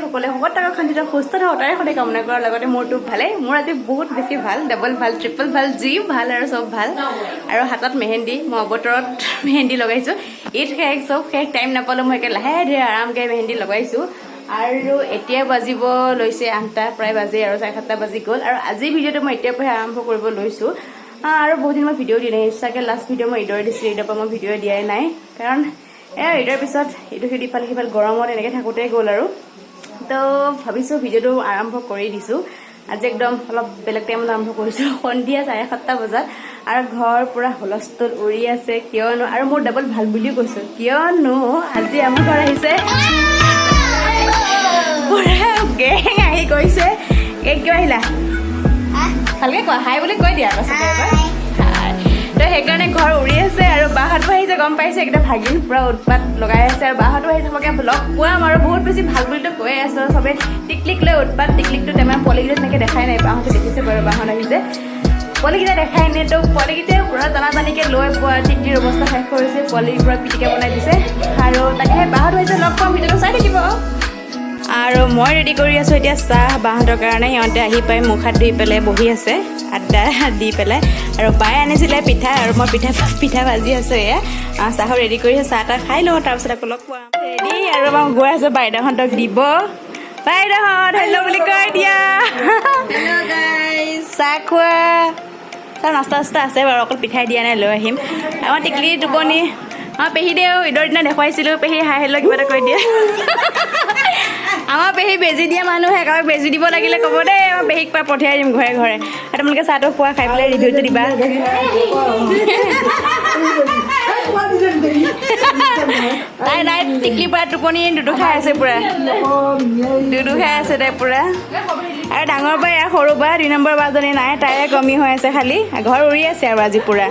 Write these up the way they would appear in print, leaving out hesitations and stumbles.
সকলোৱে শকত থাকক, শান্তিত সুস্থ থাকক, তাৰে সদায় কামনা কৰাৰ লগতে মোৰতো ভালেই। মোৰ আজি বহুত বেছি ভাল, ডাবল ভাল, ট্ৰিপল ভাল, যি ভাল আৰু চব ভাল। আৰু হাতত মেহেন্দি, মই অবতৰত মেহেন্দি লগাইছোঁ। ঈদ শেষ, চব শেষ, টাইম নাপালোঁ, মই একে লাহে ধীৰে আৰামকৈ মেহেন্দি লগাইছোঁ। আৰু এতিয়া বাজিব লৈছে 8টা প্ৰায় বাজে আৰু 7:30 বাজি গ'ল। আৰু আজিৰ ভিডিঅ'টো মই এতিয়াৰ পৰাই আৰম্ভ কৰিব লৈছোঁ। আৰু বহুত দিন মই ভিডিঅ' দিয়া নাই চাগে। লাষ্ট ভিডিঅ' মই ঈদৰ দিছিলোঁ, ঈদৰ পৰা মই ভিডিঅ' দিয়াই নাই, কাৰণ এয়া ঈদৰ পিছত ইটো সিটো ইফাল সিফাল গৰমত এনেকৈ থাকোঁতে গ'ল। আৰু তো ভাবিছোঁ ভিডিঅ'টো আৰম্ভ কৰি দিছোঁ। আজি একদম অলপ বেলেগ টাইমত আৰম্ভ কৰিছোঁ, সন্ধিয়া 7:30 বজাত। আৰু ঘৰ পূৰা হুলস্থুল উৰি আছে, কিয়নো আৰু মোৰ ডাবল ভাল বুলিও কৈছোঁ, কিয়নো আজি আমাৰ ঘৰ আহিছে পুৰা গেং আহি গৈছে। এই কিয় আহিলা? ভালকে কোৱা, হাই বুলি কৈ দিয়া পাছতে এবাৰ। হাই। তো সেইকাৰণে ঘৰ উৰি আছে। আৰু বাহঁতো আহিছে, গম পাইছে, এইকেইটা ভাগিন পুৰা উৎপাত লগাই আছে। আৰু বাহঁতো আহিছে, তোমাকে লগ পোৱাম। আৰু বহুত বেছি ভাল বুলিতো কৈয়ে আছো। আৰু চবে টিকলিক লৈ উৎপাত। টিকলিকটো তেমন পোৱালিকেইটা তেনেকৈ দেখাই নাই, বাহঁতে দেখিছে বাৰু, বাহঁত আহিছে, পোৱালিকেইটা দেখাই নাই। তো পোৱালিকেইটাই পুৰা টানা টানিকৈ লৈ পোৱা টিকলিৰ অৱস্থা শেষ কৰিছে, পোৱালিৰ পুৰা পিটিকা বনাই দিছে। আৰু তাকেহে বাহঁতো আহিছে, লগ পাম, ভিডিঅ'টো চাই থাকিব। আৰু মই ৰেডি কৰি আছোঁ এতিয়া চাহ বাহঁতৰ কাৰণে। সিহঁতে আহি পাই মুখ হাত ধুই পেলাই বহি আছে আড্ডা দি পেলাই। আৰু বায়ে আনিছিলে পিঠা আৰু মই পিঠা পিঠা ভাজি আছোঁ। এয়া চাহো ৰেডি কৰি আছোঁ, চাহ তাহ খাই লওঁ, তাৰপিছত আকৌ লগ পোৱাম। ৰেডি আৰু মই গৈ আছোঁ বাইদেউহঁতক দিব। বাইদেউহঁত, হেল্ল' বুলি কৈ দিয়া। চাহ খোৱা, তাৰ নাস্তা চাস্তা আছে বাৰু, অকল পিঠাই দিয়া নাই, লৈ আহিম। আমাৰ টিকলি টোপনি। আমাৰ পেহী দেও ঈদৰ দিনা দেখুৱাইছিলোঁ। পেহী, হাই হেল্ল' কিবা এটা কৈ দিয়া। আমাৰ পেহী বেজি দিয়া মানুহে, কাৰোবাক বেজি দিব লাগিলে ক'ব দেই, আমাৰ পেহীক পৰা পঠিয়াই দিম ঘৰে ঘৰে। আৰু তোমালোকে চাহটো খোৱা, খাই পেলাই ৰিভিউটো দিবা। তাই নাই, টিকলি পুৰা টোপনি, দুদু খাই আছে পুৰা, দুদু খাই আছে তাই পুৰা। আৰু ডাঙৰ বা, ইয়াৰ সৰু বা, 2 নম্বৰ বাজনী নাই, তাইৰে কমি হৈ আছে খালি। ঘৰ উৰি আছে আৰু আজি পুৰা।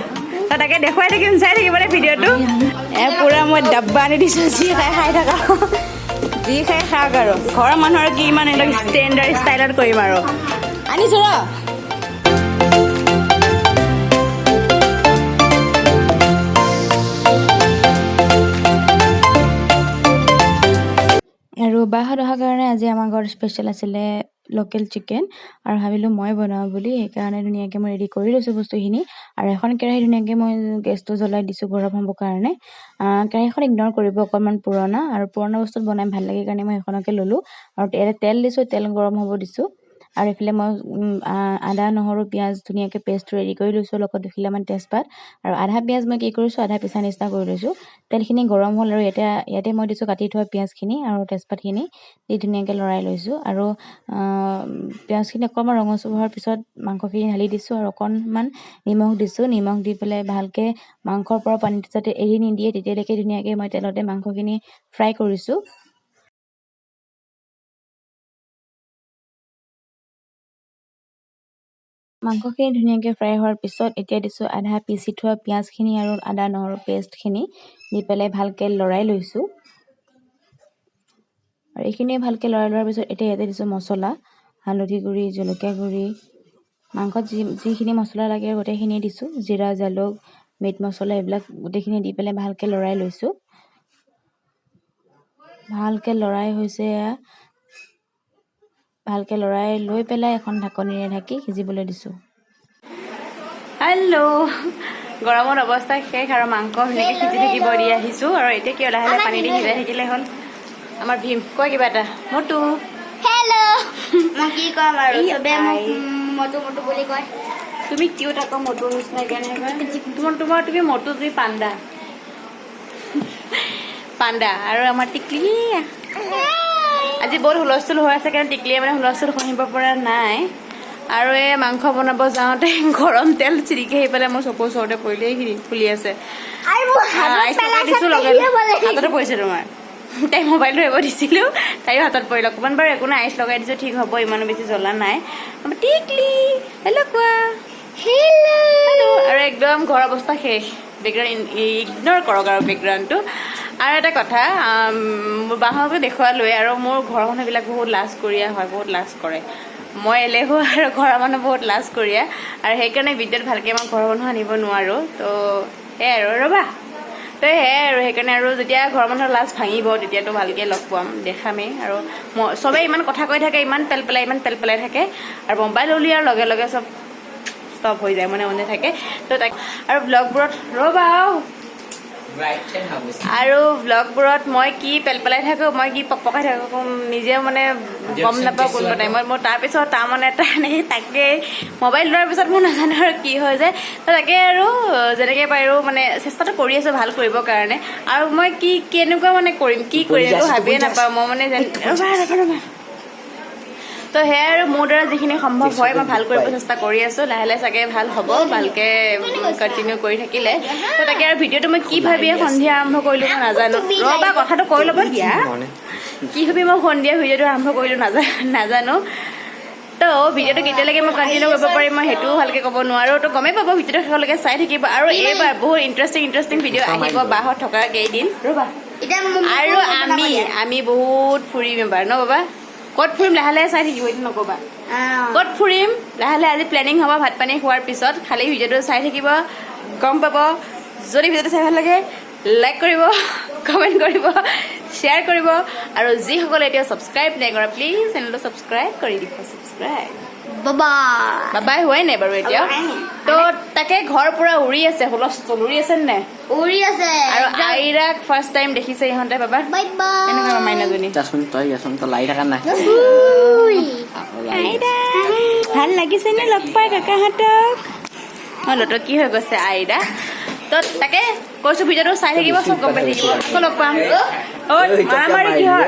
তো তাকে দেখুৱাই থাকিম, চাই থাকিব দেই ভিডিঅ'টো। পুৰা মই ডাব্বা আনি দিছোঁ, যি খাই খাই থাকা, যি খাই খাওক। আৰু ঘৰৰ মানুহৰ কি ইমান একদম ষ্টেণ্ডাৰ্ড ষ্টাইলত কৰিম আৰু আনিছোঁ ৰ। আৰু বাহঁত অহাৰ কাৰণে আজি আমাৰ ঘৰত স্পেচিয়েল আছিলে লোকেল চিকেন। আৰু ভাবিলোঁ মই বনাওঁ বুলি, সেইকাৰণে ধুনীয়াকৈ মই ৰেডি কৰি লৈছোঁ বস্তুখিনি। আৰু এখন কেৰাহী ধুনীয়াকৈ মই গেছটো জ্বলাই দিছোঁ গৰম হ'বৰ কাৰণে। কেৰাহীখন ইগন'ৰ কৰিব, অকণমান পুৰণা, আৰু পুৰণা বস্তুত বনাই ভাল লাগে কাৰণে মই সেইখনকে ল'লোঁ। আৰু ইয়াতে তেল দিছোঁ, তেল গৰম হ'ব দিছোঁ। আৰু এইফালে মই আদা নহৰু পিঁয়াজ ধুনীয়াকৈ পেষ্টটো ৰেডি কৰি লৈছোঁ, লগত দুখিলামান তেজপাত আৰু আধা পিঁয়াজ মই কি কৰিছোঁ, আধা পিছা নিচিনা কৰি লৈছোঁ। তেলখিনি গৰম হ'ল আৰু ইয়াতে মই দিছোঁ কাটি থোৱা পিঁয়াজখিনি আৰু তেজপাতখিনি দি ধুনীয়াকৈ লৰাই লৈছোঁ। আৰু পিঁয়াজখিনি অকণমান ৰঙচুৱা হোৱাৰ পিছত মাংসখিনি ঢালি দিছোঁ আৰু অকণমান নিমখ দিছোঁ। নিমখ দি পেলাই ভালকৈ মাংসৰ পৰা পানীটো যাতে এৰি নিদিয়ে তেতিয়ালৈকে ধুনীয়াকৈ মই তেলতে মাংসখিনি ফ্ৰাই কৰিছোঁ। মাংসখিনি ধুনীয়াকৈ ফ্ৰাই হোৱাৰ পিছত এতিয়া দিছোঁ আধা পিচি থোৱা পিঁয়াজখিনি আৰু আদা নহৰু পেষ্টখিনি দি পেলাই ভালকৈ লৰাই লৈছোঁ। আৰু এইখিনিয়ে ভালকৈ লৰাই লোৱাৰ পিছত এতিয়া ইয়াতে দিছোঁ মছলা, হালধি গুড়ি, জলকীয়া গুড়ি, মাংসত যিখিনি মছলা লাগে গোটেইখিনি দিছোঁ, জিৰা, জালুক, মিট মছলা এইবিলাক গোটেইখিনি দি পেলাই ভালকৈ লৰাই লৈছোঁ। ভালকৈ লৰাই হৈছে এয়া, ভালকৈ লৰাই লৈ পেলাই এখন ঢাকনিৰে ঢাকি সিজিবলৈ দিছোঁ। হেল্ল', গৰমত অৱস্থা শেষ আৰু মাংস ধুনীয়াকৈ সিজি থাকিব দি আহিছোঁ। আৰু এতিয়া কিয় লাহে লাহে পানী দি সিজাই থাকিলে হ'ল। আমাৰ ভীম, কোৱা কিবা এটা। মটু। হেল্ল', মই কি ক'ম আৰু, চবে মোক মটু মটু বুলি কয়। তুমি কিউট আকৌ, মটুৰ নিচিনা কেনেকৈ তোমাৰ তোমাৰ তুমি মটু, তুমি পাণ্ডা পাণ্ডা। আৰু আমাৰ টিকলি আজি বহুত হুলস্থুল হৈ আছে, কাৰণ টিকলিয়ে মানে হুলস্থুল শুনিব পৰা নাই। আৰু এই মাংস বনাব যাওঁতে গৰম তেল চিটিকি আহি পেলাই মোৰ চকুৰ ওচৰতে পৰিলে, এইখিনি ফুলি আছে। দিছোঁ লগে হাততে পৰিছে তোমাৰ। তাই মোবাইল ধৰিব দিছিলোঁ, তাইও হাতত পৰিলে অকণমান। বাৰু একো নাই, আইচ লগাই দিছোঁ, ঠিক হ'ব, ইমানো বেছি জ্বলা নাই। টিকলি, হেল্ল' কোৱা। হেল্ল'। আৰু একদম ঘৰৰ অৱস্থা শেষ, বেকগ্ৰাউণ্ড ইগন'ৰ কৰক আৰু বেকগ্ৰাউণ্ডটো। আৰু এটা কথা, মোৰ বাহঁতকো দেখুৱালোৱে। আৰু মোৰ ঘৰৰ মানুহবিলাক বহুত লাজ কৰিয়া হয়, বহুত লাজ কৰে। মই এলেহুৱা আৰু ঘৰৰ মানুহ বহুত লাজ কৰিয়া, আৰু সেইকাৰণে ভিডিঅ'ত ভালকৈ মই ঘৰৰ মানুহ আনিব নোৱাৰোঁ। তো সেয়াই আৰু ৰ'বা। তো সেয়াই আৰু, সেইকাৰণে আৰু যেতিয়া ঘৰৰ মানুহৰ লাজ ভাঙিব তেতিয়াতো ভালকৈ লগ পাম, দেখামেই। আৰু মই চবেই ইমান কথা কৈ থাকে, ইমান পেল পেলাই, ইমান পেল পেলাই থাকে, আৰু মোবাইল উলিয়াৰ লগে লগে চব ষ্টপ হৈ যায়, মনে মনে থাকে। তো তাক আৰু ব্লগবোৰত ৰ'বা আৰু। আৰু ব্লগবোৰত মই কি পেল পেলাই থাকোঁ, মই কি পকপকাই থাকোঁ, নিজেও মানে গম নাপাওঁ কোনোবা টাইমত। মই তাৰপিছত তাৰমানে এটা তাকে মোবাইল লোৱাৰ পিছত মই নাজানো আৰু কি হৈ যায়। তো তাকে আৰু যেনেকৈ পাৰোঁ মানে চেষ্টাটো কৰি আছোঁ ভাল কৰিবৰ কাৰণে। আৰু মই কি কেনেকুৱা মানে কৰিম, কি কৰিম, একো ভাবিয়ে নাপাওঁ মই মানে যেন। ৰ'বা, ৰ'বা, ৰ'বা। তো সেয়াই আৰু, মোৰ দ্বাৰা যিখিনি সম্ভৱ হয় মই ভাল কৰিব চেষ্টা কৰি আছোঁ। লাহে লাহে চাগে ভাল হ'ব, ভালকে কণ্টিনিউ কৰি থাকিলে। তো তাকে আৰু, ভিডিঅ'টো মই কি ভাবিয়ে সন্ধিয়া আৰম্ভ কৰিলোঁ মই নাজানো। ৰ'বা, কথাটো কৈ ল'ব দিয়া। কি ভাবি মই সন্ধিয়া ভিডিঅ'টো আৰম্ভ কৰিলোঁ নাজানো। তো ভিডিঅ'টো কেতিয়ালৈকে মই কণ্টিনিউ কৰিব পাৰিম, মই সেইটোও ভালকে ক'ব নোৱাৰোঁ। তো গমেই পাব, ভিডিঅ'টো শেষলৈকে চাই থাকিব। আৰু এইবাৰ বহুত ইণ্টাৰেষ্টিং ইণ্টাৰেষ্টিং ভিডিঅ' আহিব বাহত থকা কেইদিন। ৰ'বা। এতিয়া। আৰু আমি আমি বহুত ফুৰিম এবাৰ ন বাবা? ক'ত ফুৰিম লাহে লাহে চাই থাকিব, এইটো নক'বা। ক'ত ফুৰিম লাহে লাহে আজি প্লেনিং হ'ব ভাত পানী খোৱাৰ পিছত। খালি ভিডিঅ'টো চাই থাকিব, গম পাব। যদি ভিডিঅ'টো চাই ভাল লাগে, লাইক কৰিব, কমেণ্ট কৰিব, শ্বেয়াৰ কৰিব। আৰু যিসকলে এতিয়া ছাবস্ক্ৰাইব নাই কৰা, প্লিজ চেনেলটো ছাবস্ক্ৰাইব কৰি দিব, ছাবস্ক্ৰাইব। বাবা। বাবাই হোৱাই নাই বাৰু এতিয়া। তো তাকে, ঘৰ পুৰা উৰি আছে, হুলস্থুল উৰি আছে নে? উৰি আছে। আৰু আইৰাক ফাৰ্ষ্ট টাইম দেখিছে ইহঁতে। বাবা। Bye bye. কেনেকুৱা মাইনাজনী? যাচোন তই, যাচোন তই, লাগি থকা নাই। আইৰা, ভাল লাগিছে নে লগ পাই কাকাহঁতক? অঁ, লটকি হৈ গৈছে আইৰা। তো তাকে কৈছো, ভিডিঅ'টো চাই থাকিব, চব গম পাই থাকিব। আকৌ লগ পাম। ঐ, মাৰামাৰি কিহৰ?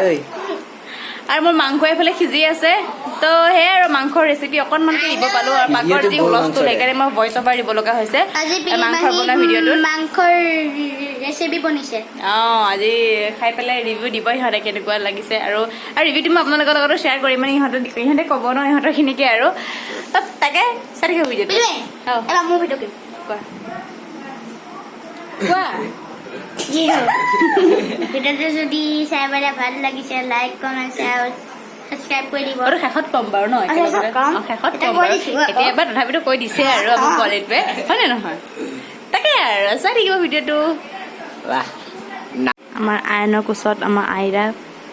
আৰু মোৰ মাংস এইফালে সিজি আছে। তো সেয়াই আৰু, মাংসৰ ৰেচিপি অকণমানকে দিব পালো আৰু পাকঘৰত যি হুলস্থুল, সেইকাৰণে মই ভইচ অভাৰ দিব লগা হৈছে। আজি মাংস বনোৱা ভিডিঅ'টোত মাংসৰ ৰেচিপি বনিছে। অঁ, আজি খাই পেলাই ৰিভিউ দিব ইহঁতে কেনেকুৱা লাগিছে। আৰু আৰু ৰিভিউটো মই আপোনালোকৰ লগতো শ্বেয়াৰ কৰিম, মানে ইহঁতে ক'ব ন ইহঁতৰখিনিকে। আৰু তো তাকে চাই থাকিব ভিডিঅ'টো। অঁ। এবাৰ মোৰ ভিডিঅ' কৰিম। কোৱা, কোৱা। ভিডিঅ'টো যদি চাই পেলাই ভাল লাগিছে, লাইক, কমেণ্ট, শ্বেয়াৰ, ছাবস্ক্ৰাইব কৰি দিব। আৰু শেষত ক'ম বাৰু ন একেলগতে। শেষত ক'ম। অ, শেষত এতিয়া ক'ম কৈ বাৰু। দিছো আকৌ। এতিয়া এবাৰ তথাপিতো কৈ দিছে আৰু আমাৰ পোৱালিটোৱে, হয়নে নহয়? তাকে আৰু চাই থাকিব ভিডিঅ'টো। বাহ। আমাৰ আইনৰ কোচত আমাৰ আইৰা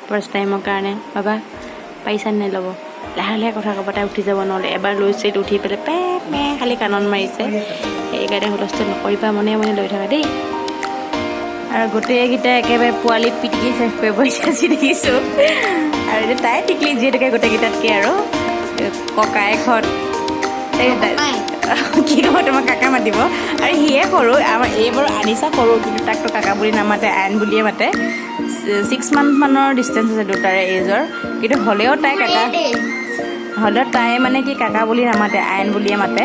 ফাৰ্ষ্ট টাইমৰ কাৰণে। বাবা, পাৰিছা নাই ল'ব? লাহে লাহে কথা ক'ব, তাই উঠি যাব নহ'লে। এবাৰ লৈছে, উঠি পেলাই পে পে খালি কাণত মাৰিছে। সেইকাৰণে হুলস্থুল নকৰিবা, মনে মনে লৈ থাকা দেই। আৰু গোটেইকেইটা একেবাৰে পোৱালি পিটিকি শেষ কৰিব এতিয়া যি দেখিছোঁ। আৰু এতিয়া তাই টিকলি যিহেতুকে গোটেইকেইটাতকৈ আৰু ককায়েকহঁত এই কি ক'ব তোমাক, কাকা মাতিব। আৰু সিয়ে সৰু আমাৰ, এইবোৰ আনিছা সৰু, কিন্তু তাকতো কাকা বুলি নামাতে, আইন বুলিয়ে মাতে। 6 মান্থ মানৰ ডিষ্টেঞ্চ আছে দুটাৰে এজৰ, কিন্তু হ'লেও তাই কাকা, হ'লেও তাই মানে কি কাকা বুলি নামাতে, আইন বুলিয়ে মাতে।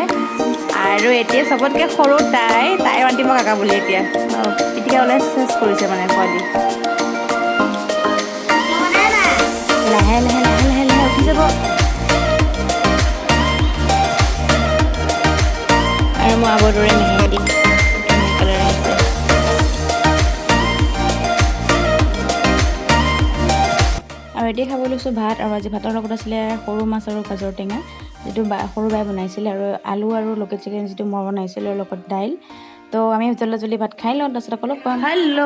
আৰু এতিয়া চবতকৈ সৰু তাই, তাই মাতিব কাকা বুলি। এতিয়া পিটিকা ওলাই চেচ কৰিছে মানে পোৱালি। লাহে লাহে লাহে লাহে লাহে উঠি যাব। আৰু মই আগৰ দৰে মেহেন্দি ধুনীয়া কালাৰ আহিছে। আৰু এতিয়া খাব লৈছোঁ ভাত। আৰু আজি ভাতৰ লগত আছিলে সৰু মাছ আৰু গাজৰ টেঙা, যিটো বা সৰু বাই বনাইছিলে, আৰু আলু আৰু লোকেল চিকেন যিটো মই বনাইছিলোঁ, আৰু লগত দাইল। তো আমি জল্দি জল্দি ভাত খাই লওঁ, তাৰপিছত আকৌ লগ পাম। Hello',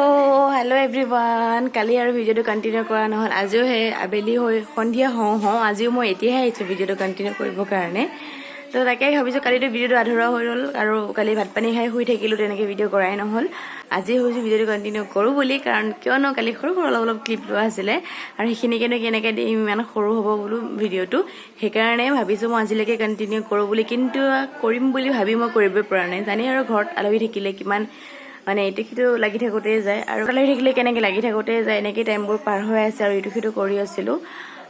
hello' everyone. কালি আৰু ভিডিঅ'টো কণ্টিনিউ কৰা নহ'ল। আজিও সেই আবেলি হৈ সন্ধিয়া হওঁ হওঁ, আজিও মই এতিয়াহে আহিছোঁ ভিডিঅ'টো কণ্টিনিউ কৰিবৰ কাৰণে। তো তাকে ভাবিছোঁ, কালিতো ভিডিঅ'টো আধৰুৱা হৈ ৰ'ল আৰু কালি ভাত পানী খাই শুই থাকিলোঁ, তেনেকৈ ভিডিঅ' কৰাই নহ'ল। আজি ভাবিছোঁ ভিডিঅ'টো কণ্টিনিউ কৰোঁ বুলি, কাৰণ কিয়নো কালি সৰু সৰু অলপ অলপ ক্লিপ লোৱা আছিলে আৰু সেইখিনিকেনো কেনেকৈ দিম, ইমান সৰু হ'ব বোলো ভিডিঅ'টো। সেইকাৰণে ভাবিছোঁ মই আজিলৈকে কণ্টিনিউ কৰোঁ বুলি, কিন্তু কৰিম বুলি ভাবি মই কৰিবই পৰা নাই। জানি আৰু ঘৰত আলহী থাকিলে কিমান মানে ইটো সিটো লাগি থাকোঁতেই যায়, আৰু আলহী থাকিলে কেনেকৈ লাগি থাকোঁতেই যায়, এনেকেই টাইমবোৰ পাৰ হৈ আছে। আৰু ইটো সিটো কৰি আছিলোঁ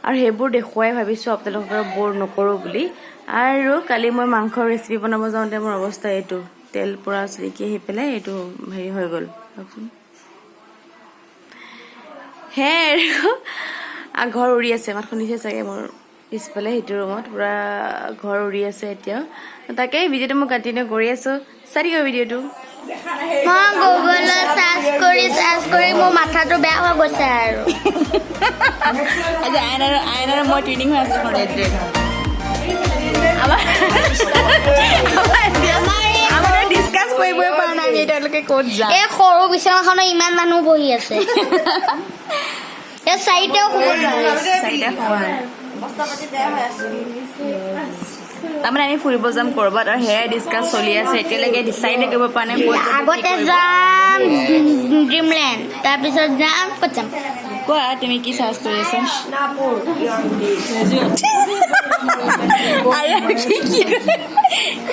আৰু সেইবোৰ দেখুৱাই ভাবিছোঁ আপোনালোকক ব'ৰ নকৰোঁ বুলি। আৰু কালি মই মাংসৰ ৰেচিপি বনাব যাওঁতে মোৰ অৱস্থা এইটো, তেল পূৰা চিটিকি আহি পেলাই এইটো হেৰি হৈ গ'ল, চাওকচোন। সেয়াই আৰু, ঘৰ উৰি আছে, মাত শুনিছে চাগে মোৰ পিছফালে সেইটো ৰুমত পূৰা ঘৰ উৰি আছে এতিয়াও। তাকেই ভিডিঅ'টো মই কণ্টিনিউ কৰি আছোঁ, চাই থাকিব ভিডিঅ'টো। মই গুগলত চাৰ্চ কৰি চাৰ্চ কৰি মোৰ মাথাটো বেয়া হৈ গৈছে আৰু। আজি আইন আৰু মই টুইনিং হৈ আছোঁ। ৰেড ৰেড আমাৰ আমাৰ ডিছকাছ কৰিবই পৰা নাই আমি। তেওঁলোকে ক'ত যাম। এই সৰু বিচনাখনত ইমান মানুহ বহি আছে। এই চাৰিটাও শুব নোৱাৰে। চাৰিটা শুব নোৱাৰে। তাৰমানে আমি ফুৰিব যাম ক'ৰবাত আৰু সেয়াই ডিছকাছ চলি আছে। এতিয়ালৈকে ডিচাইডে কৰিব পৰা নাই ক'ত যাব, কি আগতে কৰিব। যাম ড্ৰিমলেণ্ড, তাৰপিছত যাম, ক'ত যাম? কোৱা, তুমি কি চাৰ্চ কৰি আছা? আৰে, কি কি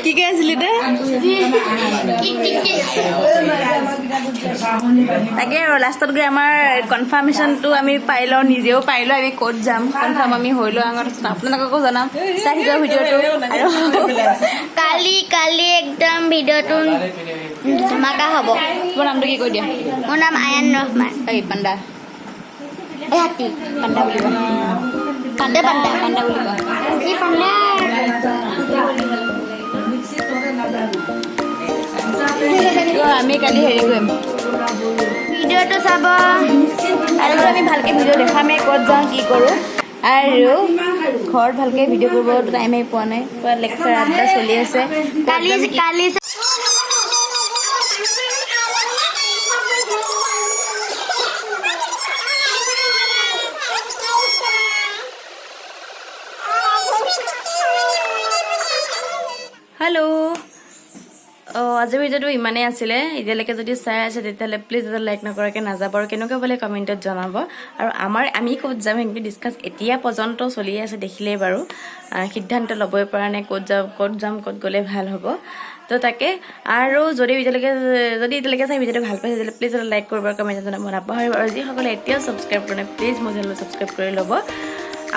কি কৈ আছিলি তই? কি কি কি? তাকে আৰু লাষ্টত গৈ আমাৰ কনফাৰ্মেশ্যনটো আমি পাই লওঁ, নিজেও পাই লওঁ, আমি ক'ত যাম কনফাৰ্ম আমি হৈ লওঁ আগত, তাৰপিছত আপোনালোককো জনাম। চাই থাকিব ভিডিঅ'টো আৰু কালি কালি একদম ভিডিঅ'টো ধমাকা হ'ব। তোমাৰ নামটো কি কৈ দিয়া। মোৰ নাম আয়ান ৰহমান। এই পাণ্ডা। এই হাতী। পাণ্ডা বুলি কোৱা। পাণ্ডা, পাণ্ডা। পাণ্ডা বুলি কোৱা। কি পাণ্ডা? তো আমি কালি হেৰি কৰিম। ভিডিঅ'টো চাব। আৰু আমি ভালকে ভিডিঅ' দেখামেই ক'ত যাওঁ, কি কৰোঁ। আৰু ঘৰত ভালকে ভিডিঅ' কৰিব টাইমেই পোৱা নাই, পুৰা লেকচাৰ আড্ডা চলি আছে। কালি কালি। হেল্ল', অঁ, আজিৰ ভিডিঅ'টো ইমানেই আছিলে। এতিয়ালৈকে যদি চাই আছে, তেতিয়াহ'লে প্লিজ এটা লাইক নকৰাকৈ নাযাব আৰু কেনেকুৱা পালে কমেণ্টত জনাব। আৰু আমি ক'ত যাম সেইটো ডিছকাছ এতিয়া পৰ্যন্ত চলি আছে, দেখিলেই বাৰু। সিদ্ধান্ত ল'বই পৰা নাই ক'ত যাম, ক'ত যাম, ক'ত গ'লে ভাল হ'ব। তো তাকে, আৰু যদি এতিয়ালৈকে চাই ভিডিঅ'টো ভাল পাইছে, তেতিয়াহ'লে প্লিজ এটা লাইক কৰিব আৰু কমেণ্টত জনাব নাপাহৰিব। আৰু যিসকলে এতিয়াও ছাবস্ক্ৰাইব কৰা নাই, প্লিজ মোৰ চেনেলটো ছাবস্ক্ৰাইব কৰি ল'ব।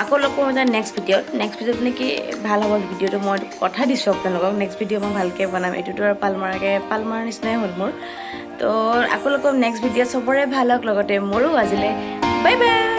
আকৌ লগ পাম এটা নেক্সট ভিডিঅ'ত। নেক্সট ভিডিঅ'ত নেকি ভাল হ'ব ভিডিঅ'টো, মই কথা দিছোঁ আপোনালোকক। নেক্সট ভিডিঅ' মই ভালকৈ বনাম। এইটোতো আৰু পাল মৰাকৈ পাল মৰাৰ নিচিনাই হ'ল মোৰ। তো আকৌ লগ পাম নেক্সট ভিডিঅ'ত। চবৰে ভাল হওক, লগতে মোৰো। আজিলৈ বাই বাই।